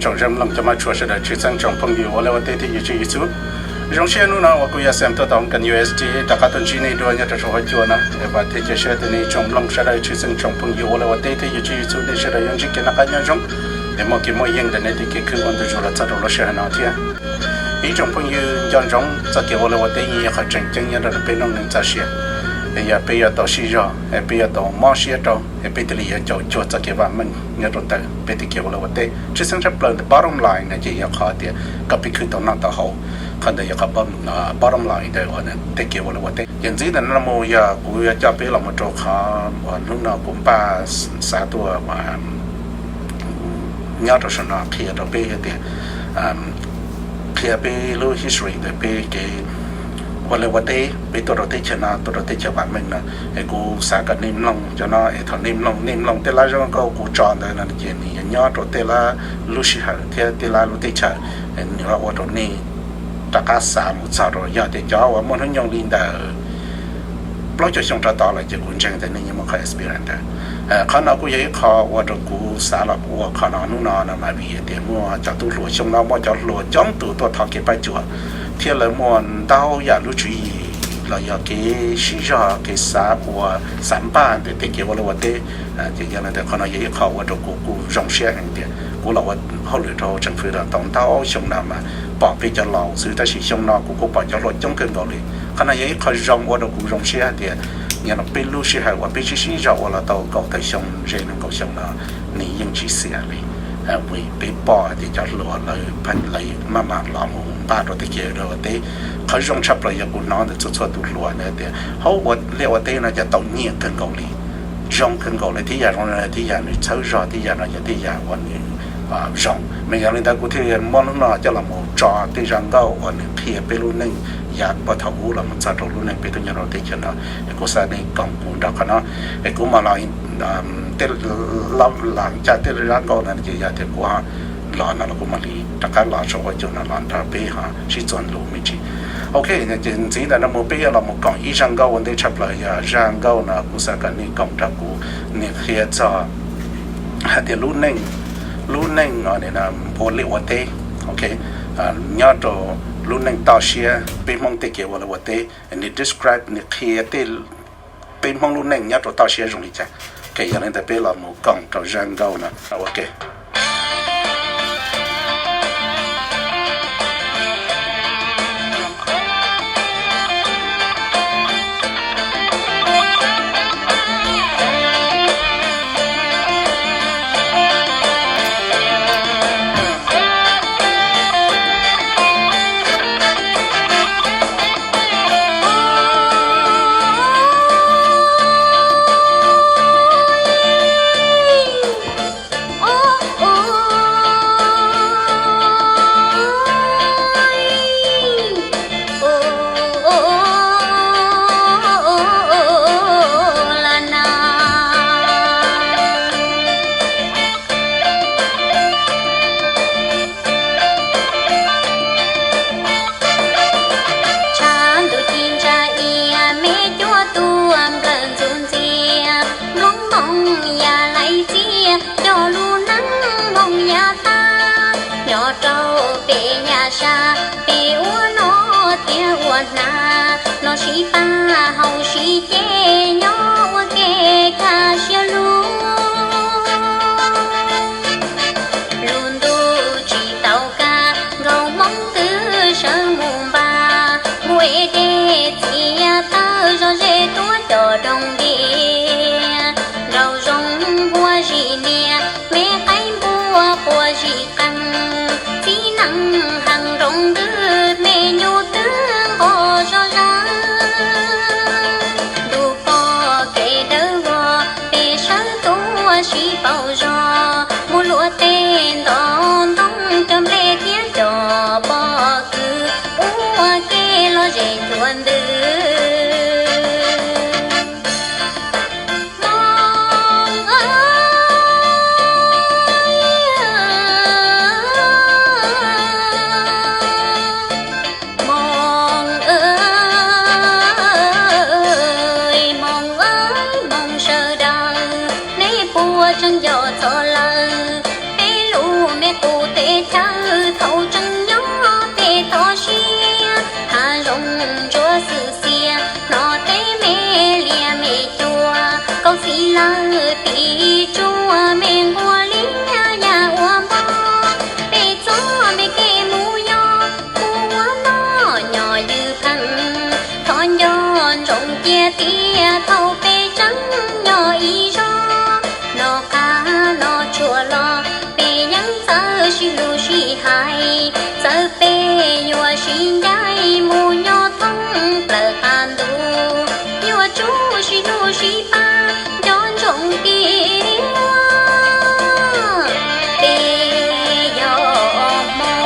Tsoom zaj mloog cov mab tshua sawv daws, tshwj xeeb tsoom phooj ywg ua lej ua teb thiab yus txwj yus txhu. Zoo siab hnub no uas kuv yog Sam tuaj tau nkas U S D rov qab tuaj ntsib nej dua nyob rau saum huab cua no es vam thiab cia siab tias nej tsoom mloog sawv daws, tshwj xeeb tsoom phooj ywg ua lej ua teb thiab yus txwj yus txhu, nej sawv daws yuav ntsib kev noj qab nyob zoo es muaj kev muaj yeej ntawm nej tej kev khwv ua ntu zus los txog rau lub sij hawm no thiab. Ib tsoom phooj ywg nco ntsoov txoj kev ua lej ua teb yeej yog qhov tseem ceeb nyob rau peb noob neej txoj sia. Es yog peb yuav tau sib zog es peb yuav tau mob siab rau es peb thiaj li yuav caum cuag txoj kev vam meej nyob rau ntawm peb tej kev ua lej ua teb. Tshwj xeeb tshaj plaws ntawm bottom line no ces yog qhov tias kom peb khwv tau noj tau haus. Qhov ntawd yog qhov bottom line ntawm tej kev ua lej ua teb. Ces ntxiv ntawm no mus yog kuv yuav coj peb los mus rau qhov uas hnub no kuv npaj xav tuaj nyob rau saum no qhia rau peb tias, qhia peb lub history ntawm peb kev ua lej ua teb, peb tuaj rau teb chaws no, tuaj rau teb chaws vam meej no. Es kuv xav kom nej mloog cov no es thaum nej mloog, nej mloog tej lab zaj nkauj kuv tso ntawd no ces nws yuav nyob rau tej lab lub sij hawm thiab tej lab lub teb chaws, nws ua rau nej rov qab xav mus txog rau yog tias cov uas muaj hnub nyoog li ntawm plaub caug xyoo rov tod lawm ces kuv ntseeg tias nej yeej muaj qhov experience ntawd. Qhov no kuj yog ib qho ua rau kuv xav los ua qhov no hnub no no mas vim tias muaj cov tub hluas xyoo no muaj cov hluas coob tus tuaj thov kev pab cuam thiab lawv muaj ntau yam lub tswv yim los yog kev sib zog kev xav ua, xav npaj ntawm tej kev ua lej ua teb. Ces yog li ntawd qhov no yog ib qho ua rau kuv kuj zoo siab heev tias kuv los ua hauj lwm rau tseem fwv los tau ntau xyoo no mas pom peb cov laus xwb tab sis xyoo no kuv kuj pom cov hluas coob kawg nkaus li. Qhov no yog ib qho zoo ua rau kuv zoo siab hais tias yog no peb lub sij hawm uas peb sib sib zog ua los tau kaum tawm xyoo ze nees nkaum xyoo no nws yeej tsis xiam li. Vim peb pom hais tias cov hluas lawv maj mam los mus npaj rau tej kev ua lej ua teb. Qhov zoo tshaj plaws yog kuv hnov ntawm txhua txhua tus hluas ntawd tias hauv ua lej ua teb no ces tau nyiaj kawg nkaus li, zoo kawg nkaus li, tib yam zoo li tib yam nws txhawb zog, tib yam no yog tib yam uas nws zoo. Mas yog li ntawd kuv thiaj muab hnub no coj los mus tso tej zaj nkauj uas nws qhia peb lub neej yav puag thaum ub los mus txog rau lub neej peb tuaj nyob rau teb chaws no. Es kuv xav nej koom kuv nrog qhov no, es kuv mam los tej, los caj tej zaj nkauj no ces yog tias kuv los no los kuv mam li rov qab los saum huab cua no los nrog peb ho sib txuas lus me ntsis. Ok, ces ntxiv ntawm no mus peb yuav los mus koom ib zaj nkauj ua ntej tshaj plaws, yog zaj nkauj no kuv xav kom nej koom nrog kuv, nws qhia txog hais tias lub neej, lub neej ua liaj ua teb, ok, nyob rau lub neej toj siab peb Hmoob tej kev ua liaj ua teb, nws describe, nws qhia tej peb Hmoob lub neej nyob rau toj siab zoo li cas. Ok, yog li ntawd peb los mus koom rau zaj nkauj no ua ke. Tshav ntuj ci ntsa ia, me cuab tuaj nplawm ntxuv ntxias, nplooj moo ya laib txias, cog lub neej npoo ya tag, nyob rau pem ya sab, pem ua nob thiab ua hnav, noj sib pab haus sib ce, nyob ua ke kaj siab lug. Lub ntuj tsis tau kaj, nkauj Hmoob twb sawv mus npaj, npua dej txias taw, zog ze tuaj cov doog dias, nraug zoo npua zim nias, me qaib npua quas zim qees, txiv nees heev nroos ntws, me nyuj twb nqos zog Txawm peb yuav sib ncaim mus nyob thoob plaws qab ntuj, yuav tsum sib hlub sib pab nco ntsoov tias peb yog Hmoob.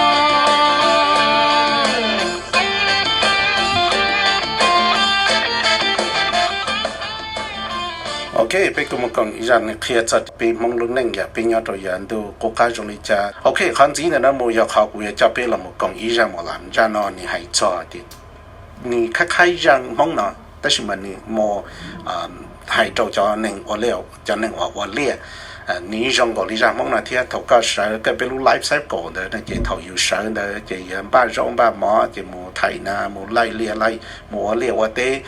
Ok, peb kuj mus koom ib zaj nws qhia txog peb Hmoob lub neej yom, peb nyob rau yav ntuj qub qab zoo li cas. Ok, qhov ntxiv ntawm no mus yog qhov kuv yuav coj peb los mus koom ib zaj mus lawm. Zaj no nws hais txog tias nws qhib qhib zaj Hmoob no, tab sis mas nws mus hais rau cov neeg ua liaj, cov neeg uas ua liaj. Nws zoo nkaus li zaj Hmoob no thiab. Thaum koj sawv koj peb lub life cycle ntawd no ces thaum yus sawv ntawd ces yog npaj zaub npaj mov ces mus thaij na, mus laij liaj laij, mus ua liaj ua teb.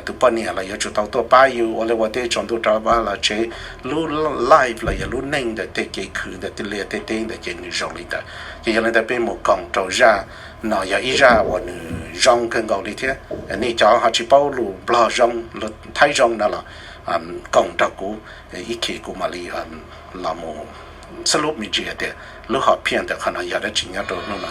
Tus poj niam los yuav tsum tau tuaj pab yus ua liaj ua teb tsaus ntuj rov los tsev. Lub life los yog lub neej ntawm tej kev khwv ntawm tej liaj tej teb ntawd ces nws zoo li ntawd. Ces yog li ntawd peb mus koom rau zaj no, yog ib zaj uas nws zoo kawg nkaus li thiab. Nej cov ho tsis paub lus Nplog zoo, lus Thaib zoo no los koom nrog kuv ib chim kuv mam li los mus xab lub me ntsis tias lub hom phiaj ntawm qhov no yog dab tsi nyob rau hnub no.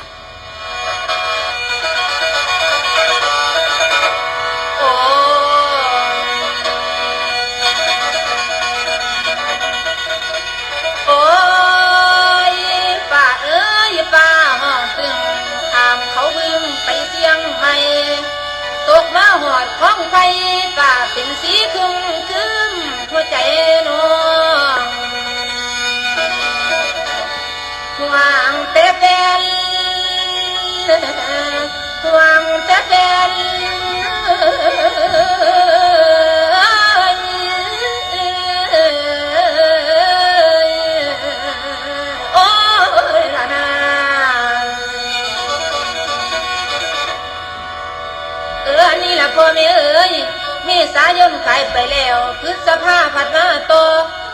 เมษายนขายไปแล้ว พฤษภาผัดมาต่อ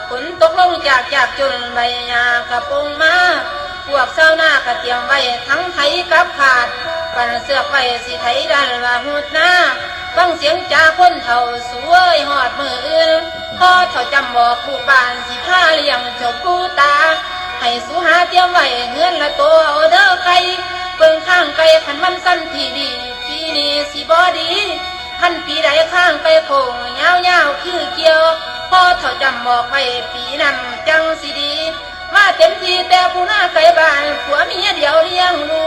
ฝนตกลงจากยากจนใบหญ้าก็ปงมา พวกชาวนาก็เตรียมไว้ทั้งไถกับคาด ปั่นเสือกไว้สิไถด้านว่าหุดนา ฟังเสียงจาคนเฒ่า สูเอ้ยฮอดมื้ออื่น พอเฒ่าจำบอกลูกบ้าน สิพาเลี้ยงเจ้าปู่ตา ให้สูหาเตรียมไว้เฮือนละโตเอาเด้อไก่ เบิ่งข้างไก่คันมันสั้นที่ดี ปีนี้สิบ่ดี คันปีใดข้างไก่โค้งยาวๆคือเกี่ยว พอเฒ่าจำบอกไว้ปีนั้นจั่งสิดี มาเต็มที่แต่ผู้นาไกลบ้าน ผัวเมียเดียวเลี้ยงลู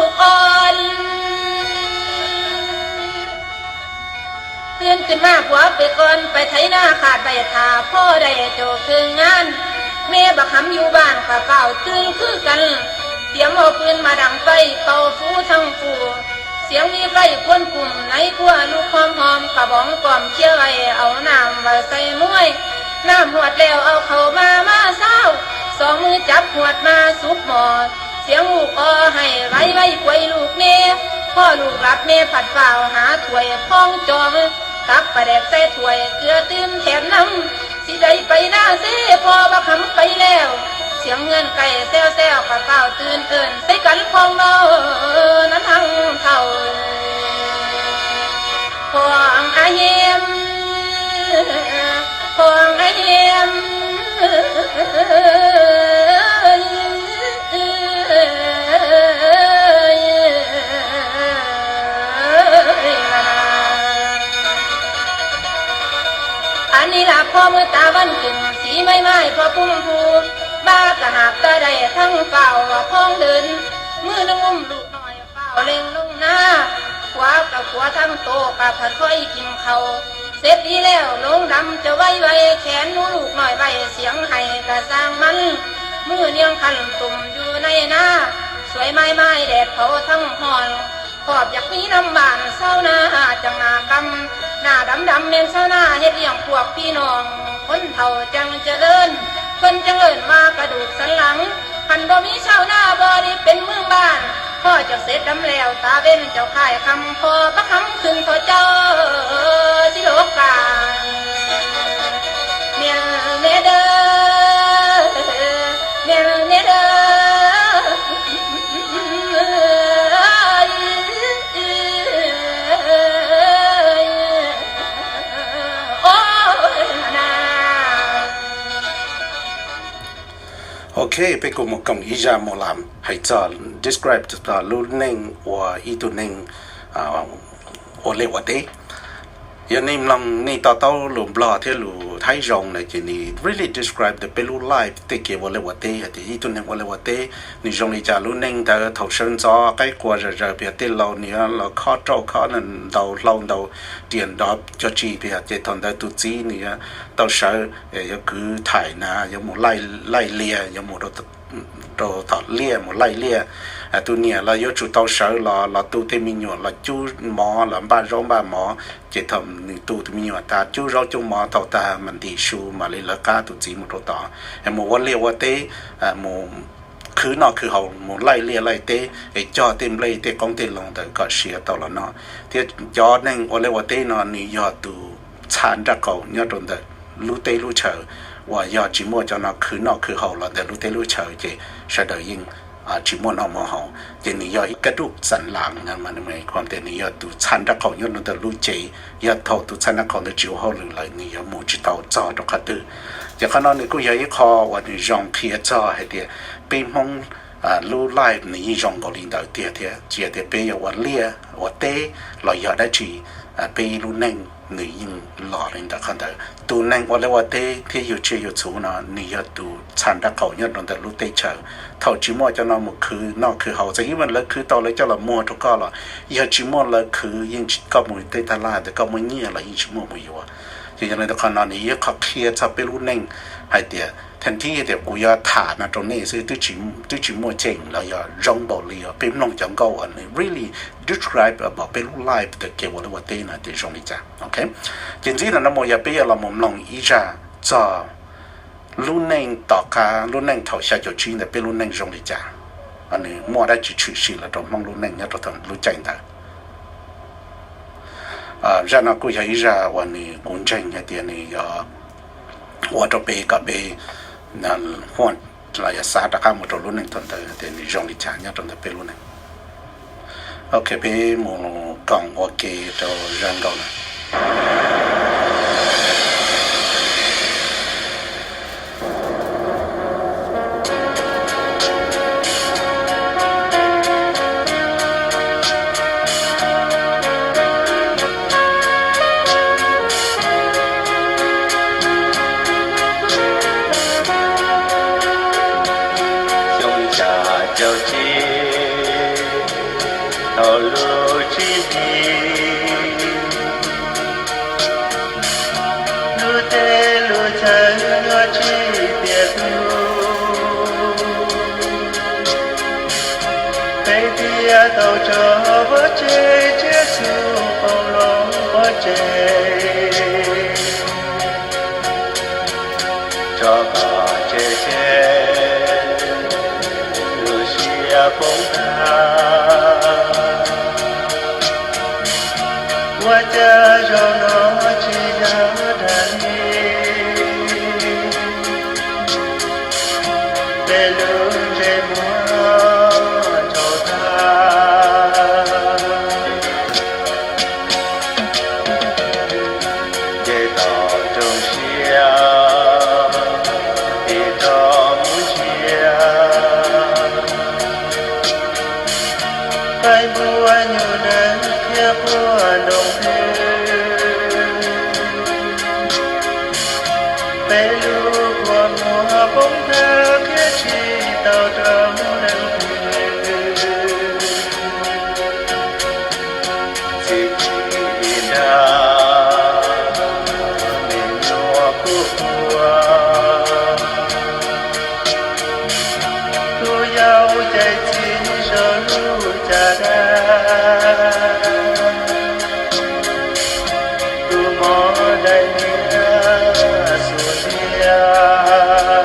กอ่อน ตื่นขึ้นมาผัวไปก่อน ไปไถนาคาดไว้ท่า พอได้เจ้าเคิ่งงาน แม่บักหำอยู่บ้านก็ฟ้าวตื่นคือกัน เตรียมเอาฟืนมาดังไฟ เป่าฟูทั้งฟู เสียงมีไฟควันคุ่มในครัวลุกหอมๆ กระบองกอมเคลียไว้ เอาน้ำไว้ใส่มวย น้ำหวดแล้วเอาเข้ามามาซาว สองมือจับหวดมาสุกหม้อ เสียงลูกออให้ไวไวกวยลูกแม่ พอลูกหลับแม่ผัดฟ้าวหาถ้วยพองจอง ตักปลาแดกใส่ถ้วยเกลือตื่มแถมน้ำ สิได้ไปนาเซ พอบักหำไปแล้ว เสียงเฮือนไก่แซวแซวก็ฟ้าวตื่นเอิ้นใส่กันพ้องเว้านั้นทั้งเฒ่า พ้องอาเฮม พ้องอาเฮม อันนี้ละพอมื้อตาวันขึ้น สีไม้ไม้พอพุ่มพู บ้ากะหาบตาได้ทั้งเฝ้าว่าพ้องเดิน มือหนึ่งอุ้มลูกน้อย ฟ้าวเร่งลงนา ขวากับขวาทั้งโตกับผัดค่อยกินเขาว เสร็จดีแล้วลงดำจะไวไว แขนหนูลูกน้อยไว้เสียงไห้กะสร้างมัน มือเนียงขันตุ่มอยู่ในนา สวยไม้ไม้แดดเผาทั้งห้อน ขอบอยากมีน้ำบ้านเศร้านา จังหน้ากำหน้าดำดำแม่นเศร้านา เฮ็ดเลี้ยงพวกพี่น้อง คนเฒ่าจังเจริญ เพิ่นจังเอิ้นว่ากระดูกสันหลัง คันบ่มีชาวนาบ่ได้เป็นเมืองบ้าน พ่อเจ้าเสด็จดำแล้วตาเว้นเจ้าค่ายคำ พ่อพระคำขึ้นขอเจ้าสิโลกา แม่นแน่เด้อ แม่นแน่เด้อ โอเค Ok, peb kuj mus koom ib zaj mus lam hais txog describe txog lub neej ua ib tug neeg ua liaj ua teb. Yog nej mloog nej to taub lus Nplog thiab lus Thaib zoo na ces nws really describe the peb lub life tej kev ua liaj ua teb hais tias ib tug neeg ua liaj ua teb nws zoo li cas lub neej ntawd thaum sawv ntxov qaib qua zom zaws pem tej laus nws yuav los khob rauj khob ntaus hlau ntaus riam nrov cog tsi pem ces thaum ntawd tus txiv nws yuav tau sawv yuav kwv thaim na yuav mus laij liaj yuav mus rau tom liaj mus laij liaj. Tus niam los yuav tsum tau sawv los los tu tej me nyuam los cub mov los npaj zaub npaj mov ces thaum nws tu tus me nyuam tas cub zaub cub mov tau tag mas ntim su mam li lawv qab tus txiv mus rau tod es mus ua liaj ua teb, mus khwv noj khwv haus mus laij liaj laij teb es cog tej nplej tej qoob tej loo ntawd kom siav tau los noj. Thiab cov neeg ua liaj ua teb no nws yog tus txha nraj qaum nyob rau ntawm lub teb lub chaw uas yog tsis muaj cov no khwv noj khwv haus los ntawm lub teb lub chaw ces sawv daws yeej tsis muaj noj muaj haus ces nws yog ib kab duj xas las na, tias nws yog tus txha nraj qaum nyob rau ntawm lub cev. Yog thaum tus txha nraj qaum ntawd tsis ua hauj lwm lawm nws yuav mus tsis tau txog rau qhov twg. Ces qhov no nws kuj yog ib qho uas nws zoo qhia txog hais tias peb Hmoob lub life nws yeej zoo nkaus li ntawd tiag thiab tsis yog tias peb yuav ua liaj ua teb los yog dab tsi, peb lub neej nws yeej los li ntawd. Qhov ntawd tus neeg ua liaj ua teb thiab yug tsiaj yug txhu no nws yog tus txha nraj qaum nyob rau ntawm lub teb chaws. Thaum tsis muaj cov no mus khwv noj khwv haus txawm ib mas lawv khwv tau lawv coj los muag rau koj los yog tsis muaj lawv khwv yeej koj mus tej taj laj ntawd koj muaj nyiaj los yeej tsis muaj mus yuav. Ces yog li ntawd qhov no nws yog qhov qhia txog peb lub neej hais tias thab thib tias kuv yuav tham no rau nej xwb twb tsis muaj cheem los yog zoo npaum li uas peb mloog cov nkauj uas nws really describe about peb lub life tej kev ua liaj ua teb no tias zoo li cas. Ok, ces ntxiv no no mus yog peb yuav los mus mloog ib zaj txog lub neej tom qab lub neej thaum xya caum tsib ntawd peb lub neej zoo li cas, nws muaj dab tsi tshwm sim los rau Hmoob lub neej nyob rau thaum lub caij ntawd. Zaj no kuj yog ib zaj uas nws kuv ntseeg hais tias nws yuav ua rau peb kom peb huaj los yog xav rov qab mus rau lub neej thaum ntawd tias nws zoo li cas nyob rau ntawm peb lub neej. Ok, peb mus koom ua ke rau zaj nkauj na. Xyoo xya caum tsib thaum lub tsib hli, lub teb lub chaw yuav tsis tiav tug, peb thiaj tau tso pov tseg tsiaj txhu poob loo pov tseg, tso pov tseg tseg lub siab poob tag. Ua cas zaum no tsis yog dag li, peb lub ntsej muag tsaus tag. Nce tom rooj siab, tig rov mus ntsia, qaib npua nyuj nees qhia quaj nroo ntws, peb lub kua muag poob tag qhia tsis tau rau leej twg. Txij kiag nrag me nyuam kuj quaj, tus yau cais txiv saum lub caj dab, tus mos dai niam xuas tiag.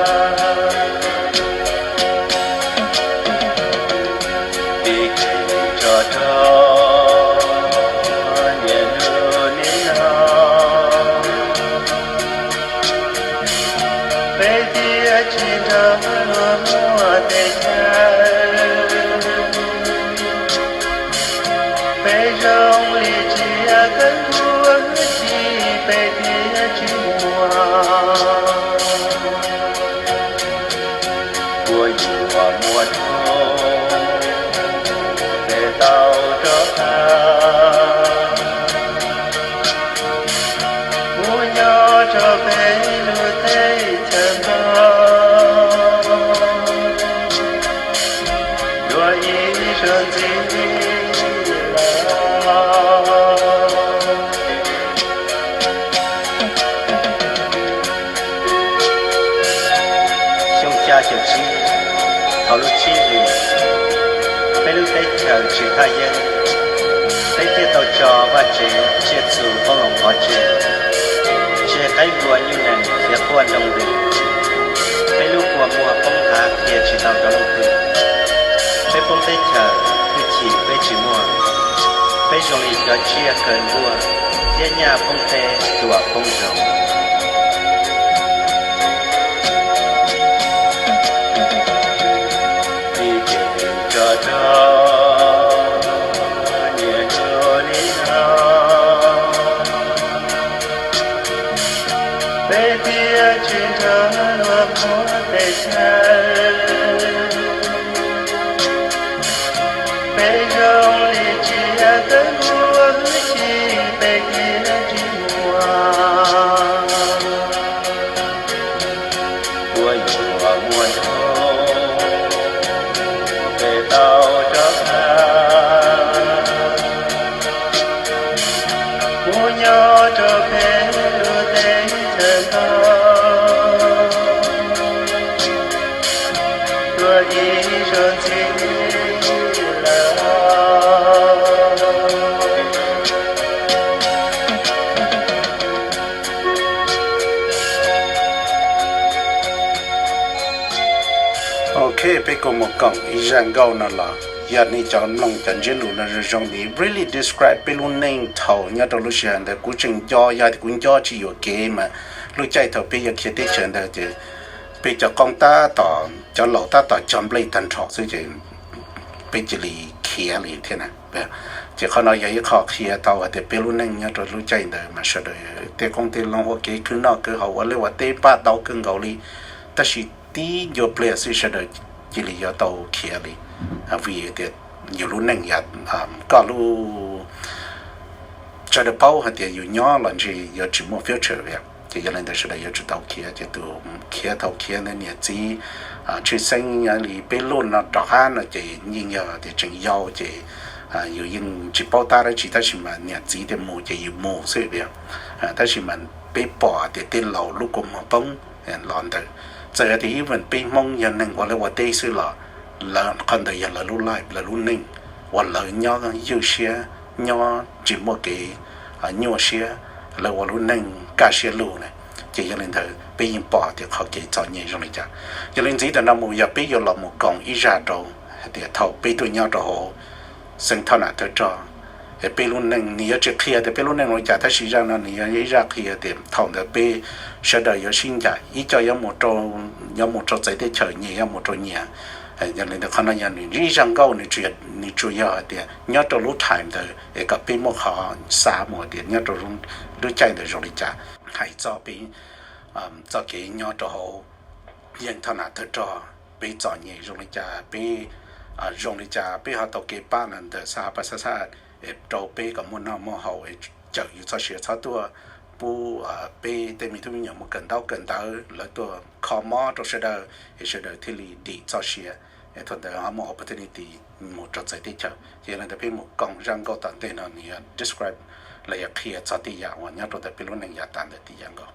rau peb lub teb chaws Nplog dua ib zaug ntxiv lawm. Xyoo xya caum tsib, thaum lub tsib hlis, peb lub teb chaws tsis thaj yeeb, peb thiaj tau tso vaj tsev tsiaj txhu qoob loo pov tseg, tseg qaib npua nyuj nees khiav quaj nroo nres, peb lub kua muag poob hav qhia tsis tau rau leej twg, peb poob teb chaws hwj chim peb tsis muaj, peb zoo li cov tsiaj kaw nkuaj thiab nyaj poob teb tuam poob zoov. Ib ce tso rog nyias hnub li no, peb thiaj tsis nrog luag qhuav pes tsawg. Peb zoo li tsiaj tawv nkuaj hwj chim peb thiaj tsis muaj. Ua yuav muaj zoo peb tau rov qab mus nyob rau peb lub teb chaws Nplog dua ib zaug ntxiv lawm. Ok, peb kuj mus koom ib zaj nkauj no los yog nej cov mloog cov ntsiab lus no zoo zoo, it really describe peb lub neej thaum nyob rau lub sij hawm ntawd. Kuv tseem nco, yog tias kuv nco tsis yuam kev mas lub caij thaum peb yuav khiav teb chaws ntawd ces peb cov qoob tab tom, cov laus tab tom cog nplej tag nrho xwb ces peb cia li khiav li thiab na. Ces qhov no yog ib qho qhia tau hais tias peb lub neej nyob rau lub caij ntawd mas sawv daws tej qoob tej loo ua kev khwv noj khwv haus ua liaj ua teb pab tau kawg nkaus li, tab sis tib ncua pliag xwb sawv daws cia li yuav tau khiav li, vim tias yus lub neej, koj lub, sawv daws paub hais tias yus nyob los ntshe yuav tsis muaj future li, ces yog li ntawd sawv daws yuav tsum tau khiav. Ces tus khiav, thaum khiav ntawd niam txiv tshwj xeeb li peb lub no rov qab no ces yeej yog tias tseem yau ces yus yeej tsis paub tab dab tsi, tab sis mas niam txiv tias mus ces yus mus xwb li. Tab sis mas peb pom tias tej laus lub kua muag poob los ntawd, txawm tias even peb Hmoob yog neeg ua liaj ua teb xwb los lawv qhov ntawd yog lawv lub life, lawv lub neej uas lawv nyob ywj siab, nyob tsis muaj kev nyuaj siab, lawv ua lub neej kaj siab lug na. Ces yog li ntawd peb yeej pom tias qhov kev txom nyem zoo li cas. Yog li ntxiv tam no mus yog peb yuav los mus koom ib zaj rau hais tias thaum peb tuaj nyob rau hauv xeev Thoj Nam Thawj Rog, es peb lub neej nws yuav tsis qhia tias peb lub neej zoo li cas, tab sis zaj no nws yog ib zaj qhia tias thaum ntawd peb sawv daws yuav sib ncaim ib co yuav mus rau txawv teb chaws, nyias yuav mus rau nyias. Yog li ntawd qhov no yog nws ib zaj nkauj, nws tsuas yog hais tias nyob rau lub time ntawd es kom peb muab qhov xav mus tias nyob rau lub caij ntawd zoo li cas, hais txog peb txoj kev nyob rau hauv yeej Thoj Nam Thawj Rog, peb txom nyem zoo li cas, peb zoo li cas, peb ho tau kev pab no ntawm xab ha pab xab xab es rau peb kom muaj noj muaj haus es cawm yus txoj sia txhob tuaj pub peb tej me tub me nyuam mus kawm ntaub kawm ntawv, lawv tuaj kho mob rau sawv daws es sawv daws thiaj li dim txoj sia es thaum ntawd ho muaj opportunity mus rau txawv teb chaws. Ces yog li ntawd peb mus koom zaj nkauj tom ntej no nws yog describe los yog qhia txog tej yam uas nyob rau ntawm peb lub neej yav tas ntawm tej yam nkauj.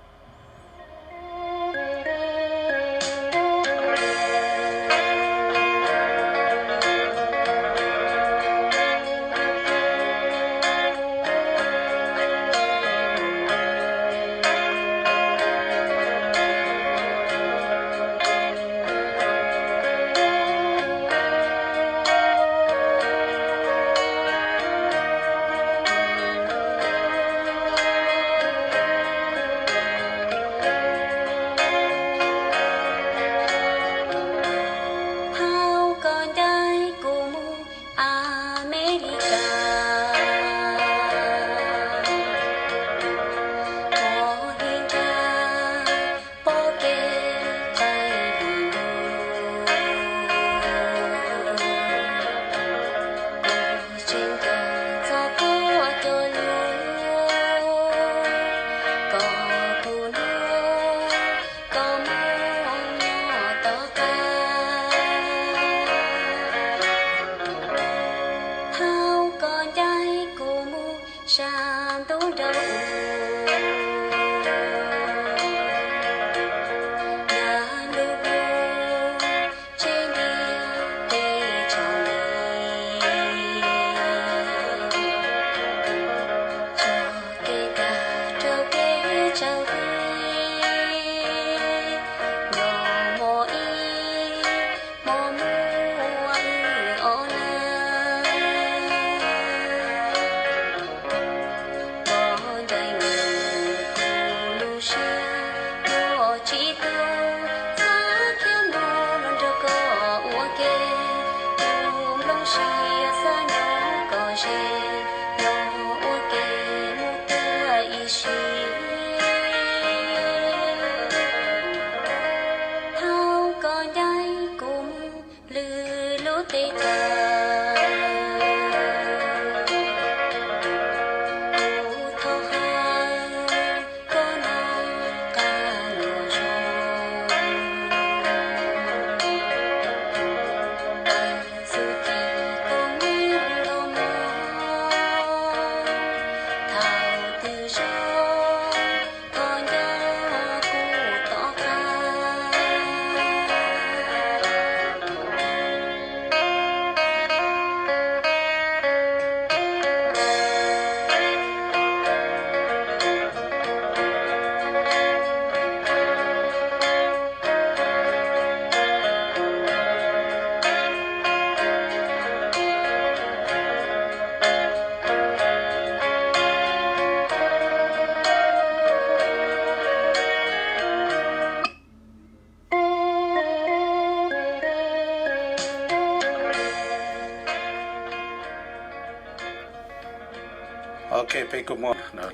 Ok, peb kuj muaj, no,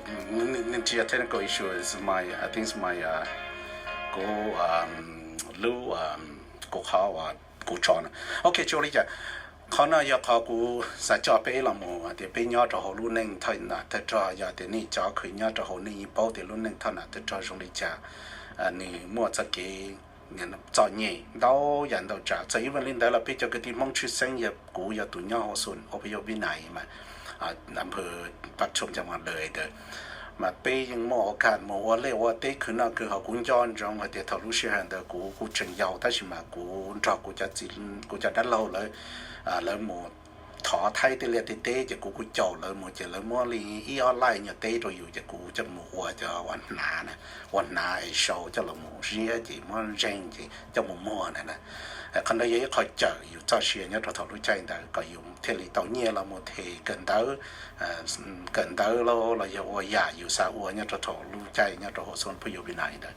technical issue is my, I think is my, uh, kuv, um, lub, um, kuv qhov uas kuv tso no. Ok, tsis ua li cas. Qhov no yog qhov kuv xav coj peb los mus tias peb nyob rau hauv lub neej thawj nam thawj rog, yog tias nej cov khwv nyob rau hauv nej yeej paub tias lub neej thawj nam thawj rog zoo li cas, nws muaj txoj kev txom nyem ntau yam ntau tsav. Txawm yog li ntawd los peb cov kwv tij Hmoob tshwj xeeb yog kuv yog tus nyob hauv xus Opio Vinai mas, a, Pab Tshum Cam Mas Lawm ntawd, mas peb yeej muaj ua kaj mus ua liaj ua teb khwv noj khwv haus. Kuv nco ntsoov hais tias thaum lub sij hawm ntawd kuv kuj tseem yau tab sis mas kuv nrog kuv cov txiv, kuv cov dab laug lawv, lawv mus thov Thaib tej liaj tej teb ces kuv kuj caum lawv mus ces lawv muab li ib ob laij nyuag teb rau yus ces kuv coj mus ua cov ua hnav, ua hnav es sau coj los mus ziab ces muab ntseeg ces coj mus muag na. Qhov ntawd yog ib qho cawm yus txoj sia nyob rau thaum lub caij ntawd kom yus thiaj li tau nyiaj los mus them kawm ntawv, kawm ntawv los los yog ua yam yus xav ua nyob rau thaum lub caij nyob rau hauv xus Opio Vinai ntawd.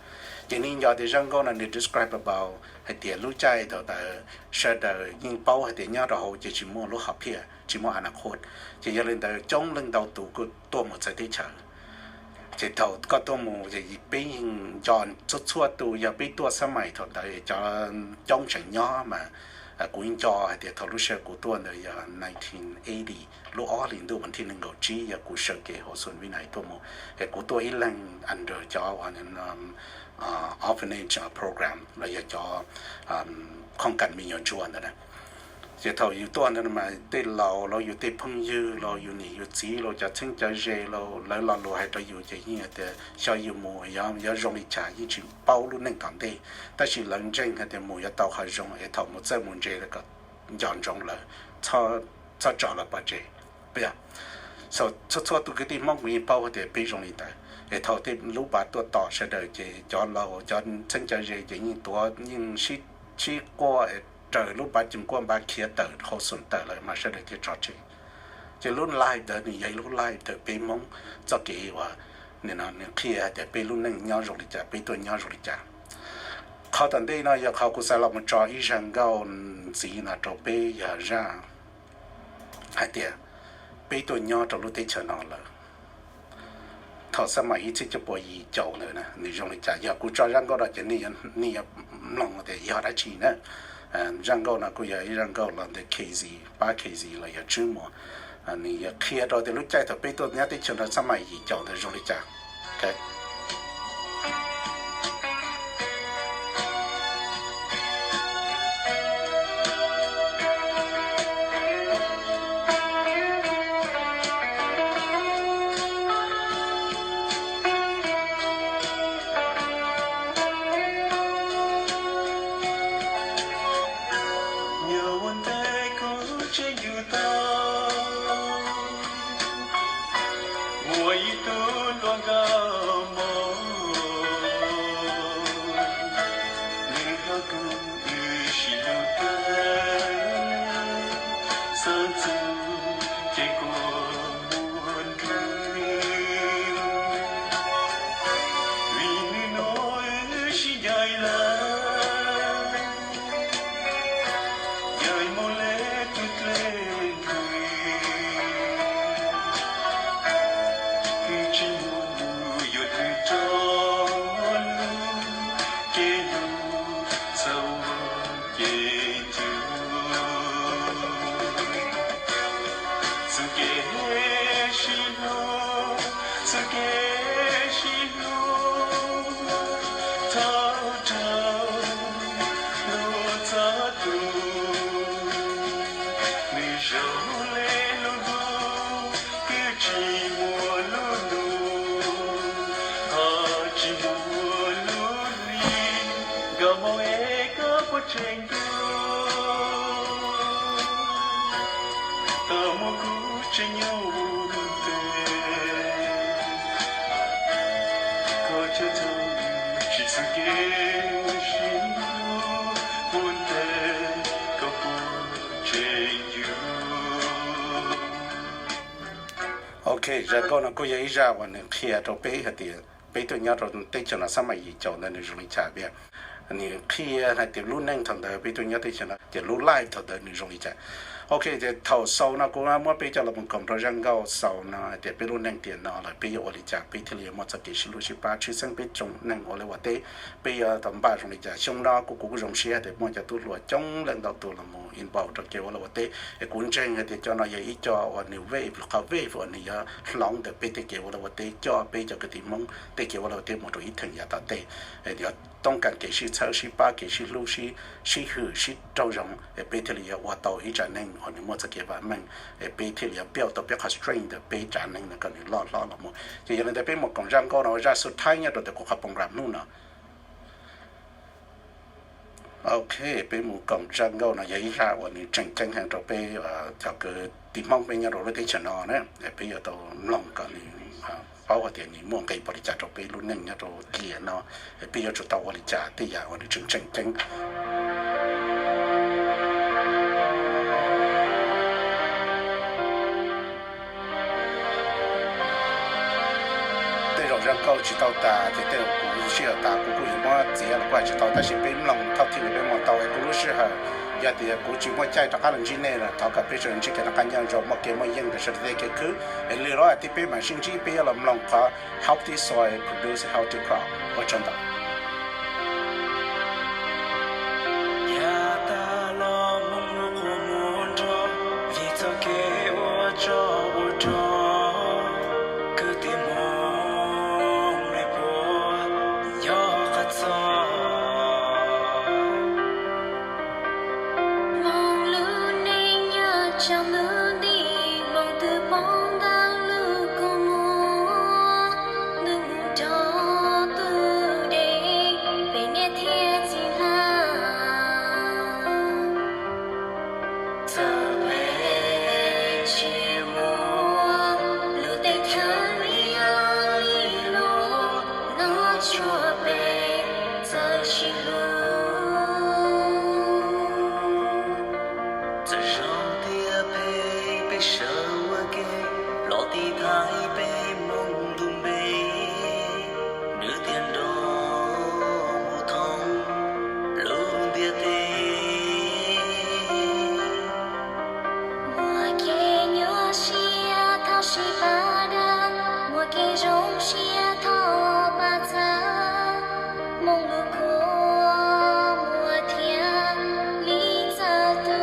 Ces nej nco tias zaj nkauj no nws describe about hais tias lub caij thaum ntawd sawv daws yeej paub hais tias nyob rau hauv ces tsis muaj lub hom phiaj tsis muaj a na khos. Ces yog li ntawd coob leej ntau tus kuj tuaj mus txawv teb chaws. Ces thaum koj tuaj mus ces peb yeej nco txhua txhua tus yog peb tuaj xab mais thaum ntawd cov coob tseem nyob mas, kuv nco hais tias thaum lub sij hawm kuv tuaj ntawd yog nineteen eighty, lub ob hlis ntuj vas thib nees nkaum tsib yog kuv sawv kev hauv xus Vinai tuaj mus es kuv tuaj ib leeg under cov orphanage program los yog cov khoom kam me nyuam ntsuag ntawd na. Ces thaum yus tuaj ntawd mas tej laus los yus tej phooj ywg los yus niam yus txiv los cov txheeb cov ze los lawv lo lus hais rau yus ces yeej tias xyov yus mus yuav zoo li cas yeej tsis paub lub neej tom ntej. Tab sis lawv ntseeg hais tias mus yuav tau qhov zoo es thaum mus txawj mus ntse kom nco ntsoov lawv, txhob tso lawv pov tseg. Txhua txhua tus kwv tij Hmoob kuv yeej paub hais tias peb zoo li ntawd es thaum tej lub npav tuaj tom sawv daws ces cov laus cov txheeb cov ze ces yeej tuav yeej sib quaj es raws lub npav ceem quaj npav khiav tawm hauv xus tawm lawm mas sawv daws thiaj tso tseg. Ces lub live ntawd nws yog ib lub live tawm peb Hmoob txoj kev uas nws qhia hais tias peb lub neej nyob zoo li cas, peb tuaj nyob zoo li cas. Qhov tom ntej no yog qhov kuv xav los mus tso ib zaj nkauj ntxiv no rau peb yog zaj hais tias peb tuaj nyob rau lub teb chaws no lawm thaum xab mais ib txhiab cuaj pua yim caum ntawd na nws zoo li cas. Yog kuv tso zaj nkauj no ces nej yuav mloog tias yog dab tsi na. Zaj nkauj no kuj yog ib zaj nkauj los ntawm K Z, pab K Z los yog Tswb Muas. Nws yog qhia rau tias lub caij thaum peb tuaj nyob teb chaws no xab mais yim caum ntawd zoo li cas. Nyob ua ntej kuv tseem yug tau muaj ib tug hluas nkauj mos, nws hlob kuv wb sib hlub kawg, xav txug ces kuv muaj nrwg, vim nws nuav wb sib ncaim lawm, ncaim mus le tug dlej ntws, wb tsis muaj lus yuav dhau rau lub kev hlub txhob ua kev ncu. Txug kev sib hlub, txug kev sib hlub, txhob raug lub txoj tu. Nws zoo le lub ntuj, kuj tsis muaj lub ntuj, ho tsis muaj lub hli. Nkauj Hmoob es koj puas tseem nco tau muaj kuv tseem nyob ua ntej, koj txhob txhob tsis txug kev sib hlub ua ntej, koj puas tseem nco. Ok, zaj nkauj no kuj yog ib zaj uas nws qhia rau peb hais tias peb tuaj nyob rau teb chaws no xab mais yim caum ntawd nws zoo li cas. Nws qhia hais tias lub neej thaum ntawd peb tuaj nyob teb chaws no ces lub life thaum ntawd nws zoo li cas. Ok, ces thaum xaus no kuv muab peb coj los mus koom rau zaj nkauj xaus no hais tias peb lub neej tiam no lawm peb yuav ua li cas peb thiaj li yuav muaj txoj kev sib hlub sib pab tshwj xeeb peb tsoom neeg ua liaj ua teb. Peb yuav tau npaj zoo li cas? Xyoo no kuv kuv kuj zoo siab hais tias muaj cov tub hluas coob leej ntau tus los mus involve rau kev ua liaj ua teb es kuv ntseeg hais tias cov no yog ib co uas nws wave, qhov wave uas nws yuav hloov ntawm peb tej kev ua liaj ua teb, coj peb cov kwv tij Hmoob tej kev ua liaj ua teb mus rau ib theem yav tom ntej. Yuav toob kas kev sib txhawb sib pab, kev sib hlub, sib hwm sib raug zoo es peb thiaj li yuav ua tau ib tsam neeg uas nws muaj txoj kev vam meej, es peb thiaj li yuav build tau peb qhov strength ntawm peb tsam neeg no kom nws loj hlob los mus. Ces yog li ntawd peb mus koom zaj nkauj no ua zaj xub thawj nyob rau ntawm kuv qhov program hnub no. Ok, peb mus koom zaj nkauj no yog ib zaj uas nws tseem ceeb heev rau peb cov kwv tij Hmoob peb nyob rau lub teb chaws no na. Peb yuav tau mloog kom nws paub hais tias nws muaj nqis npaum li cas rau peb lub neej nyob rau tiam no, peb yuav tsum tau ua li cas tej yam uas nws tseem tseem ceeb. Tej zaum zaj nkauj tsis tau tas ces tej zaum kuv sij hawm tas kuv kuj yuav muab txiav los kuj hais tsis tau, tab sis peb mloog thaj thij li peb mloog tau es kuv lub sij hawm, yog tias kuv tsis muaj caij rov qab los ntsib nej lawm thov kom peb sawv daws ntsib kev noj qab nyob zoo, muaj kev muaj yeej rau sawv daws tej kev khwv. Es li lawm tias peb mam sib ntsib, peb yuav los mloog qhov healthy soil produce healthy crop. Ua tsaug ntau. Yav tas los Hmoob lub qhua muag nrog, vim txoj kev ua tsov ua rog, kwv tij Hmoob me puas yog qab txog. Hmoob lub neej nyob tsaus ntuj nti, hmoov twb poob ntau lub kua muag, ntuj mus nrog tus dej, peb niam thiab txiv hla. Txawm peb tsis muaj lub teb chaws li yog li luag, noj tshuaj peb txawj sib hlub. Txawm zoo tias peb peb sawv ua ke, los tiv thaiv peb Hmoob tus npe, nws thiaj nrog mus thoob lub ntiaj teb. Muaj kev nyuaj siab thov sib pab dag, muaj kev zoo siab thov pab txhawb, Hmoob lub qhua muag thiaj li txawj tu.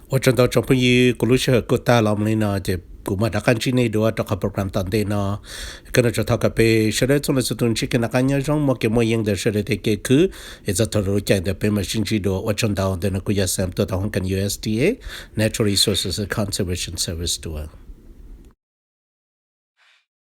Ua tsaug ntau tsoom phooj ywg, kuv lub sij hawm kuj tag los li no ces kuv mam rov qab ntsib nej dua rau qhov program tom ntej no. Koj noj tsov thov kom peb sawv daws txhua leej txhua tus ntsib kev noj qab nyob zoo, muaj kev muaj yeeb ntawm sawv daws tej kev khwv. Es txog thaum lub caij ntawd peb mam sib ntsib dua. Ua tsaug ntau. Ntawm no kuv yog Sam tuaj tom hoob kas U S D A, Natural Resources and Conservation Service dua.